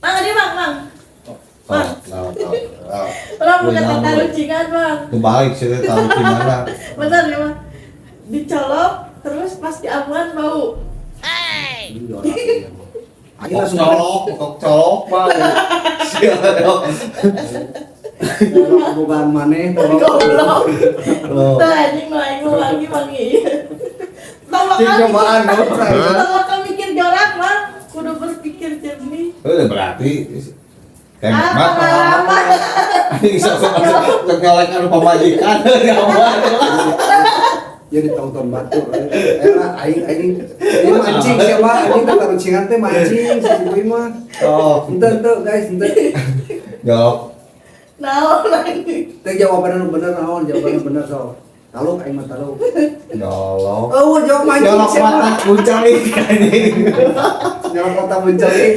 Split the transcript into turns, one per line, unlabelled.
Mang, ini, Mang, Mang.
Oh, nah, nah, nah.
Orang bukan
Wih,
tatarucingan, Bang.
Kebalik sih tahu gimana.
Bener ya, Bang. Dicolok terus pas diamuan bau.
Aing
Kok
langsung
colok, kok colok mah. Siapa dong?
Nyolok bukan maneh.
Goblok.
Loh.
Tuh anjing nu aing mau lagi mangi. Tong
Cing
bakal
cobaan goblok.
tong bakal mikir jorok, Bang. Kudu berpikir jernih.
Udah berarti kayak
Ah,
mah
pengalaman.
Anjing sok sok sok nyolek anu pamajikan diamuan.
Ya ditonton batur. Era aing aing ini mancing siapa anjing teh tarucingan teh mancing si Cuy mah.
Oh,
Ente ente guys, ente.
Jawab.
Naon anjing?
Teh jawabannya nu bener naon, jawabannya bener so. Taluk aing mah taluk.
Nyolok.
Oh, jawab mancing
Nyolok
siapa?
mata kuncalik anjing.
Nyolok mata buncelik.